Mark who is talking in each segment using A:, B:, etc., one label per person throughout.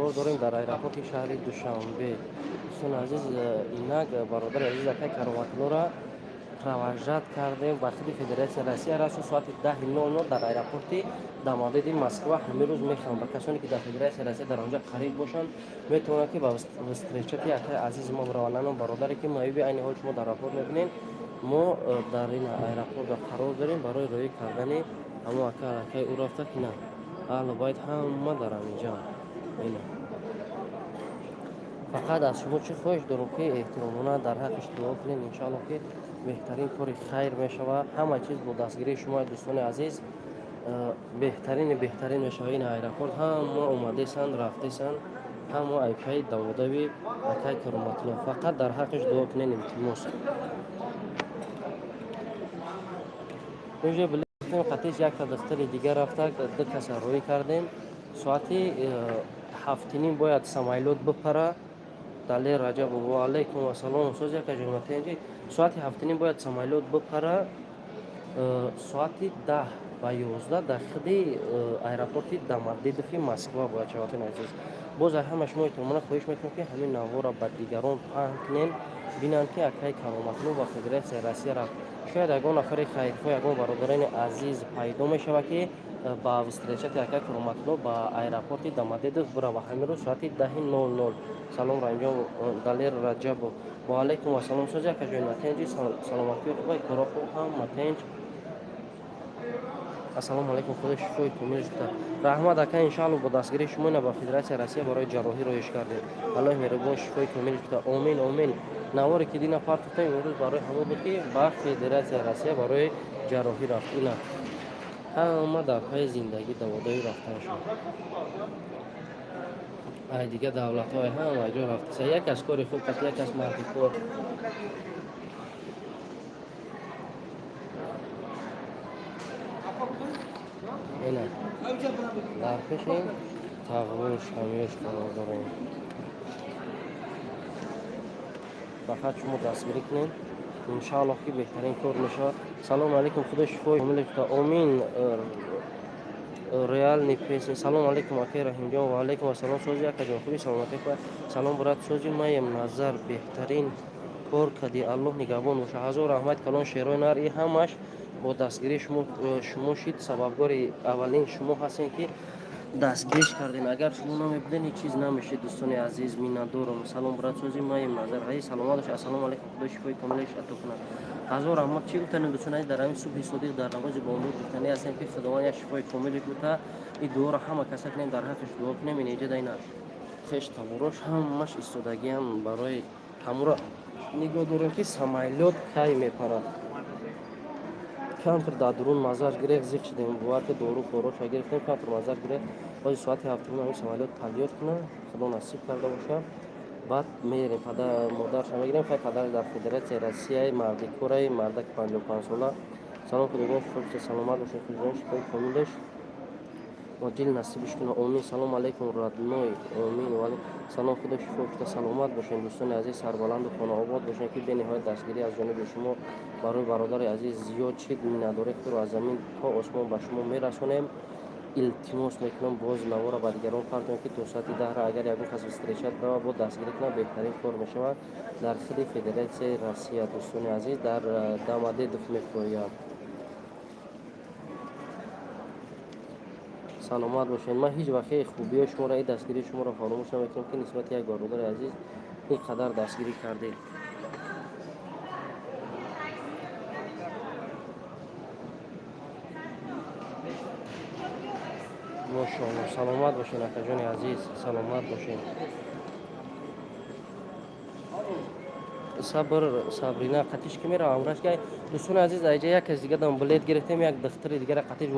A: Қарор дорем дар аэропорти шаҳри Душанбе. Дӯстони азиз, инак бародари азиз акай Кароматуллоро провожать кардем, ба худи Федератсияи Россия расу соати 10:00 дар аэропорти Домодедови Москва ҳамин рӯз мехоҳам. Ба касоне, ки дар Федератсияи Россия дар онҷа қариб бошанд, метавонанд, ки ба встречать акай азизи мо бираванд. Ано бародаре, ки маъюби, айни ҳол шумо дар аэропорт мебинед, мо дар ин аэропорт қарор дорем барои роӣ кардани ҳамон ака. Акай ӯ рафта, ки на аҳлу байт ҳама дар ҳаминҷа. Ина фақат аз шумо чӣ хоҳиш дорам, ки эҳтиромона дар ҳаққиш дуо кунед. Иншоалло, ки беҳтарин кори хайр мешавад. Ҳама чиз бо дастгирии шумо, дӯстони азиз, беҳтарини беҳтарин мешавад. Ин аэропорт ҳама омадесанд, рафтесанд, ҳама айпаи даводави акай Кароматулло. Фақат дар ҳаққиш дуо кунед, илтимос. Инҷо қатиш якта духтари дигар рафта, ду каса роӣ кардем. Соати 7:30 бояд самолёт бипара. Далер Раҷабов, ва алайкум ассалом. Соз яка ҷонатенҷи. Соати 7:30 бояд самолёт бипара, соати 10 ба 11 дар худи аэропорти Домодедови Москва бояд шавад. Азиз, боз ҳама шумо эҳтиромона хоҳиш мекунам, ки ҳамин наворро ба дигарон паҳн кунем, бинанд, ки акай Кароматулло ба Федератсияи Россия рафт. Шояд ягон нафари хайрхоҳ, ягон бародарони азиз пайдо мешавад, ки ба встречать акай Кароматулло ба аэропорти Домодедов бирава ҳамин рӯз соати 10:00. Салом, Раимҷон. Далер Раҷабов, ва алайкум ассалом. Сози акаҷои матенҷи, саломатии хубай, коро хуб, ҳама тенҷ. Ассалому алайкум, худо шифои комил шуда. Раҳмат, ака. Иншаалло, бо дастгирии шумо ина ба Федератсияи Россия барои ҷарроҳӣ роиш кардем. Аллоҳи меҳрубон шифои комил шуда. Омин, омин. Наворе, ки дина партофтем, имрӯз барои ҳамон буд, ки ба Федератсияи Россия барои ҷарроҳӣ рафт. Ина ҳама дар пайи зиндагӣ даводаи рафтан шуд. Ай дигар давлатҳои ҳама ҷо рафтаса, як аз кори хуб қат, як аз марди кор. Ина дар пеши тағвуш ҳамёш қарор дорем. Фақат шумо дастгирӣ кунед, иншааллоҳ, ки беҳтарин кор мешавад. Салому алайкум, худо шифои комил шуда. Омин. Реальный песни. Салому алайкум, акай Раҳимҷон. Ва алайкум ассалом. Сози, акаҷон, хуби, саломатӣ? Салом, брат. Сози маем назар, беҳтарин кор кардӣ, Аллоҳ нигаҳбон боша. Ҳазор раҳмат калон, шерои нар. И ҳамаш бо дастгирии шумо. Шумо шид сабабгори аввалин, шумо ҳастем, ки дастгириш кардем. Агар шумо намебуден, ҳеҷ чиз намешид. Дӯстони азиз, миннатдорам. Салом, брат. Сози маем назар, ҳай, саломат бош. Ассалому алайкум, худо шифои комилаш ато кунад. Ҳазор раҳмат. Чӣ гуфтанем, дӯстони азиз, дар ҳамин субҳи содиқ, дар намози бомдод гуфтанӣ ҳастем, ки Худованд як шифои комиле гута. Ин дуоро ҳама каса кунем, дар ҳаққиш дуо кунем. Ин иҷа ина хеш таборош ҳамаш истодагиам барои ҳамуро нигоҳ дорем, ки самолёт кай мепарад. Камтар дар дурун маззаш гирефт, зиқ шудем, бовар ки дору хӯроша гирифтем, камтар маззаш гирефт. Ҳози соати 7:30 ҳамин самолёт полёт кунад, Худо насиб карда бошад, баъд мерем, падар модарша мегирем. Хай, падар дар Федератсияи Россияи мардикораи, мардаки 55сола. Салом, худоҷон, шифо, саломат бошед. Худоҷон шифои комилаш оҷил насибиш кунад. Омин. Салом алайкум, родной. Омин. Салом, худо шифо шуда, саломат бошед. Дӯстони азиз, сарбаланду хонаобод бошед, ки бениҳоят дастгирӣ аз ҷониби шумо барои бародари азиз зиёд шид. Миннатдории худро аз замин то осмон ба шумо мерасонем. Илтимос мекунам, боз навора ба дигарон партоем, ки то соати 10-ра агар ягон кас встречать рава, бо дастгирӣ кунад, беҳтарин кор мешавад. Дар худи Федератсияи Россия, дӯстони азиз, дар Домодедов мефурӯяд. Саломат бошед. Ман ҳеҷ вақте хубиҳои шуморо, и дастгирии шуморо фаромӯш намекунам, ки нисбати як бародари азиз ин қадар дастгирӣ кардед. Мошоалло, саломат бошед, акаҷони азиз, саломат бошед. Сабр, Сабрина қатиш ки меравам рашгай. Дӯстони азиз, айҷа як кас дигар билет гирифтем, як духтари дигара қатиш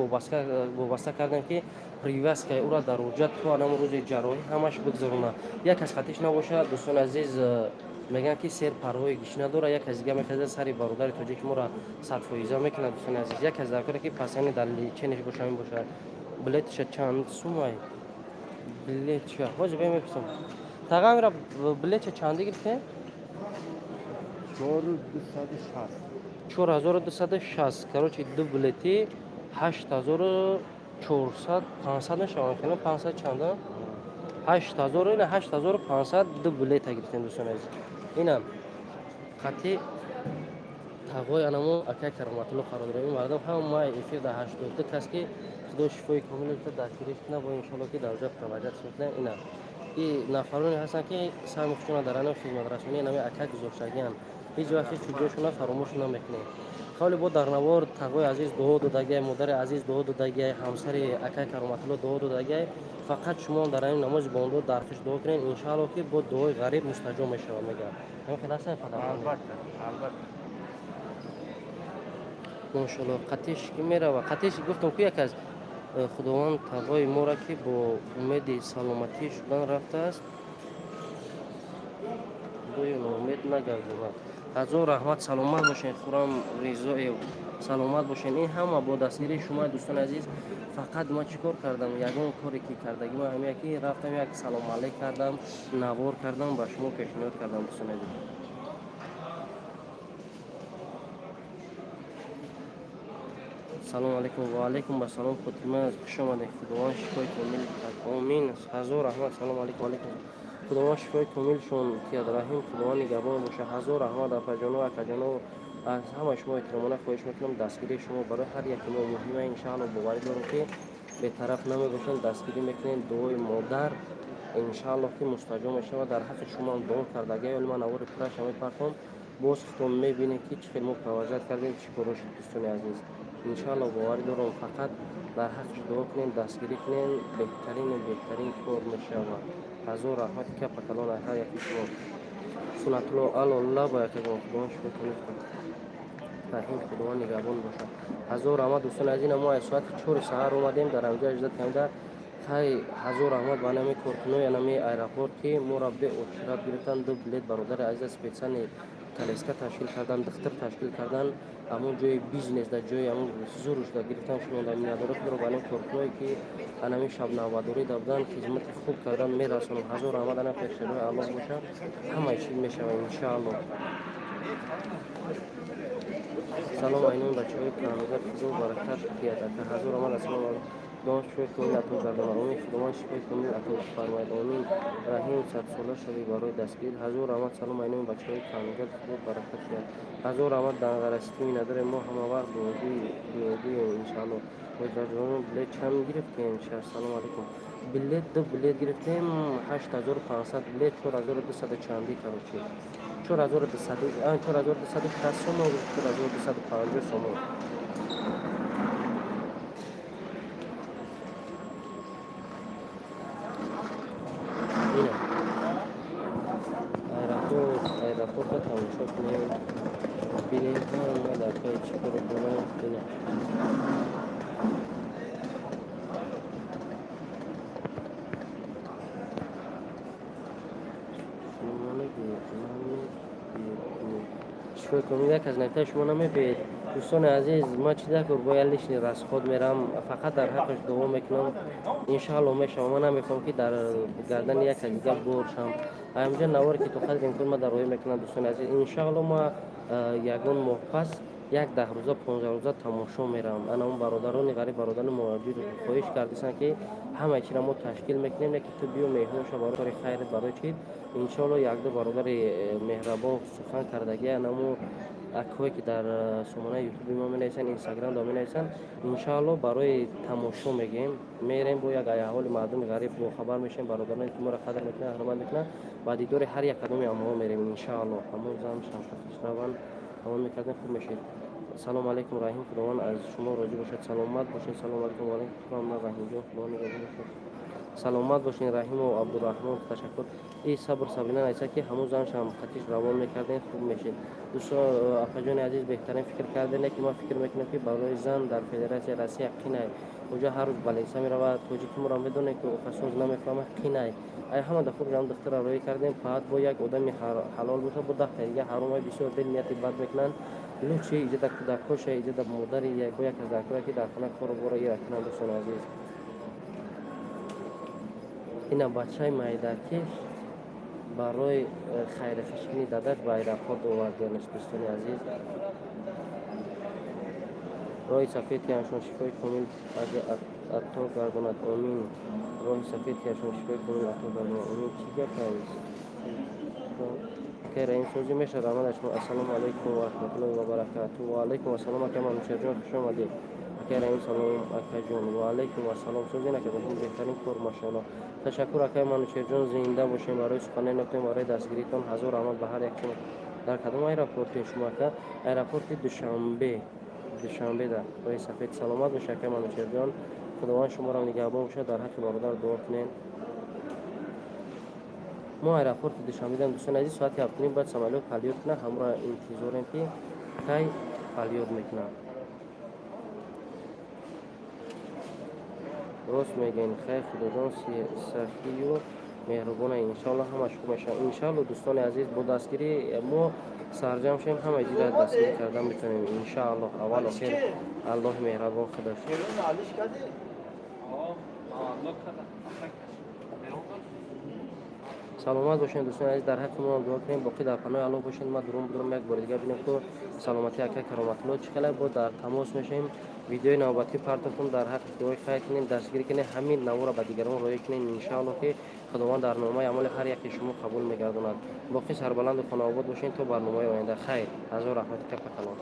A: вобаста кардем, ки привязка и ӯра дар ҳуҷҷат то анам рӯзи ҷарроҳӣ ҳамаш бигзаронад. Як кас қатиш набошад, дӯстони азиз, мегӯянд, ки сер парвои гиш надорад. Як кас дига мехезад, сари бародари тоҷики моро 100% мекунад. Дӯстони азиз, як кас даркора, ки пасани дар лечение ш боша, ҳамин бошад. Билетиша чанд сумай? Билетша ҳозир бе мепурсам. Тағамира билетша чанди гирифтем? 4260. Короче, ду билети 8400, 500 мешавад, хеле 500 чанда. 8000, ина 8500 ду билета гирифтем, дӯстони азиз. Ина қати тағои анамо акай Кароматулло қарор дорем. Ин мардум ҳама эфир дар 82 кас, ки Худо шифои комил диҳад, дастгириш кунад, бо иншоалло ки дар ҷо провожать мекунад. Ина и нафароне ҳастанд, ки саҳми худшона дар ана хизматрасонии нами ака гузоштагианд. Ҳеҷ вақт ҳеҷ ҷошона фаромӯш намекунем. Қавли бо дар навор тағои азиз дуо додагиай, модари азиз дуо додагиай, ҳамсари акай Кароматулло дуо додагиай. Фақат шумо дар ҳамин намози бомдод дар хиш дуо кунед, иншаалло ки бо дуои ғариб мустаҷоб мешавад, мегӯяд. Ҳамин хел ҳастан, падар?
B: Албатта, албатта.
A: Мошалло, қатиш ки мерава, қатиш гуфтам ку як аз Худованд тағои моро, ки бо умеди саломатӣ шудан рафтааст, Худои ноумед нагардонад. Ҳазор раҳмат, саломат бошед. Хурам Ризоев, саломат бошед. Ин ҳама бо дастгирии шумо, дӯстони азиз. Фақат ман чӣ кор кардам? Ягон коре ки кардагӣ ман ҳамия ки рафтам, як салом алейк кардам, навор кардам, ба шумо пешниҳод кардам, дӯстони азиз. Салому алейкум. Ва алейкум ассалом, Фотима, хуш омадед. Худованд шифои комил диҳад, омин. Ҳазор раҳмат. Салому алейкум. Алейкум. Худованд шифои комилшон диҳад, Раҳим. Худованд нигаҳбон бошад. Ҳазор раҳмат, апаҷоно, акаҷоно. Аз ҳамаи шумо эҳтиромона хоҳиш мекунам, дастгирии шумо барои ҳар яки мо муҳима. Иншаалло, боварӣ дорам, ки бетараф намебошед, дастгирӣ мекунед. Дуои модар иншаалло ки мустаҷоб мешавад. Дар ҳаққи шумоам дуо кардагия. Оли ман навори пурраша мепартом, боз худтон мебинед, ки чӣ хел мо провожать кардем, чӣ коро шуд. Дӯстони азиз, иншаалло, боварӣ дорам, фақат дар ҳаққиш дуо кунед, дастгирӣ кунед, беҳтарину беҳтарин кор мешавад. Ҳазор раҳмати капа калон аз ҳар яки шумо. Сунатулло, алло, лаба, якагон. Худованд шифо комил. Раҳим, Худованд нигаҳбон бошад. Ҳазор раҳмат, дӯстони азиз. Мо аз соати 4 саҳар омадем, дар ҳамҷо аждад камда. Хай, ҳазор раҳмат ба нами коркунои анами аэропорт, ки моро беочират гирифтан, ду билет бародари азиз специальный коляска ташкил кардан, духтур ташкил кардан, ҳамон ҷои бизнес дар ҷои ҳамон зуруш да гирифтан. Шумо миннатдорӣ худро ба ҳамин коркуное, ки анами шабнавбатдорӣ да будан, хизмати хуб кардан, мерасонам. Ҳазор раҳмат. Ана пешрои Аллоҳ бошад, ҳамаи чиз мешавад, иншаалло. Салом, айнон бачаҳои каналгар. Худо баракат диҳад, ака. Ҳазор раҳмат. Ассалому алайкум. Худованд шифои комил ато гардонад, омин. Худованд шифои комил ато фармояд, омин. Раҳим, садсола шавӣ барои дастгирӣ. Ҳазор раҳмат. Салом, айнон бачаҳои каналгар. Худо баракат диҳад. Ҳазор раҳмат. Данғараситӣ миннатдорем, мо ҳама вақт дуогӯем, иншаалло. Билет чанд гирифтем? Салому алайкум. Билет, ду билет гирифтем, 8500 билет, 4200 чанди, короче, 4200, 4260 сомон, 4250 сомон. Ина аэропорт, аэропортро тамошо кунем, бинем, ҳама дар пай чӣ коро дорам. Ина шумо шифои комил. Як аз навитаи шумо намебиед, дӯстони азиз. Ман чӣ дакор, бояд лишний расход мерам. Фақат дар ҳаққаш дуо мекунам, иншаалло мешавам. Ман намехоҳам, ки дар гардани як аз дигар боршам. Ҳамҷа наворе ки то қадри имкон ман дар роҳӣ мекунам, дӯстони азиз. Иншаалло, ма ягон моҳ пас як 10 рӯза, 15 рӯза тамошо мерам. Ана он бародарони ғариб, бародарони муҳоҷир хоҳиш кардисанд, ки ҳамаи чиро мо ташкил мекунем, яке ту биё меҳмон ша барои кори хайр, барои чи. Иншоалло, якду бародари меҳрабон сухан кардагӣ, анамо акҳое ки дар сомонаи ютуби мо менависанд, инстаграм да менависанд, иншоалло барои тамошо мегӯем, мерем, бо як аҳволи мардуми ғариб бохабар мешавем. Бародароне ки моро қадр мекунанд, ҳурмат мекунанд, ба дидори ҳар як кадоми амоҳо мерем, иншоалло. Ҳамон зан шавкатиш раванд, ҳамон мекардем, хуб мешед. Салому алайкум, Раҳим. Худованд аз шумо розӣ бошад, саломат бошед. Салому алайкум. Ваалайкум, Раҳимҷон. Худованд нигаҳбон бошад, саломат бошед. Раҳиму Абдураҳмон, ташаккур. И Сабр Сабрина нависа, ки ҳамун заншам қатиш равон мекардем, хуб мешед. Дӯстон, апаҷони азиз, беҳтарин фикр кардем, ки ман фикр мекунам, ки барои зан дар Федератсияи Россия қинай. Оҷа ҳар рӯз больница меравад, тоҷики моро медонем, ки офасоз намефаҳмад, қинай. Ай ҳама да хуб ҷам духтара роҳӣ кардем. Фақат бо як одами ҳалол боша, бо даҳта дига ҳаромай, бисёр дил нияти бад мекунанд. Лучше иҷода кӯдакҳоша, иҷода модари бо як аз дакҳое, ки дар хона кору бора ира кунанд. Дӯстони азиз, ина бачаи майдакиш барои хайрхушкини дадаш ба аэропорт овардианаш. Дӯстони азиз, роҳи сафед ки ҳамшон шифои комил. Ато гардонад, омин. Роҳи сафед киашон шифои комил ато гардонад, омин. Чӣ гап аст? Акай Раим, созӣ мешавад, раҳмат аз шумо. Ассалому алайкум ва раҳматуллоҳи ва баракату. Ва алайкум ассалом, ака Манучерҷон, хуш омадед. Акай Раим, салом, акаҷон. Ва алайкум ассалом. Созин, акаҷон, беҳтарин кор, машоалло. Ташаккур, акай Манучерҷон, зинда бошем. Барои суханои нотон, барои дастгиритон ҳазор раҳмат ба ҳар як шумо. Дар кадом аэропорте шумо, ака? Аэропорти Душанбе, Душанбеда, роҳи сафед. Саломат бошед, акай Манучерҷон, Худованд шуморо нигаҳбон бошад. Дар ҳаққи бародар дуо кунед. Мо аэропорти Душанбедам, дӯстони азиз. Соати 7:30 бояд самолёт полёт кунад. Ҳамро интизорем, ки кай полёт мекунад. Рост мегӯен, хайр, Худоҷон сахию меҳрубона, иншоалло ҳамаш хуб мешавад, иншоалло. Дӯстони азиз, бо дастгирии мо сарҷам шавем, ҳамаи чизро дастгирӣ карда метавонем, иншоалло. Аввал охир Аллоҳи меҳрабон худаш.
B: Берун алиш кардӣ?
C: Алло када.
A: Саломат бошед, дӯстони азиз, дар ҳаққи мо дуо кунем. Боқӣ дар паноҳи Аллоҳ бошед. Ма дурум будурум, як бори дига бинем, ку саломатии ака Кароматулло чӣ хеле. Бо дар тамос мешавем, видеои навбатӣ партофтум. Дар ҳаққи дуои хайр кунем, дастгирӣ кунем, ҳамин навора ба дигарон роӣ кунем. Иншоалло, ки Худованд дар номаи амоли ҳар яке шумо қабул мегардонад. Боқӣ сарбаланду хонаобод бошед. То барномаи оянда, хайр. Ҳазор раҳмати капа калон.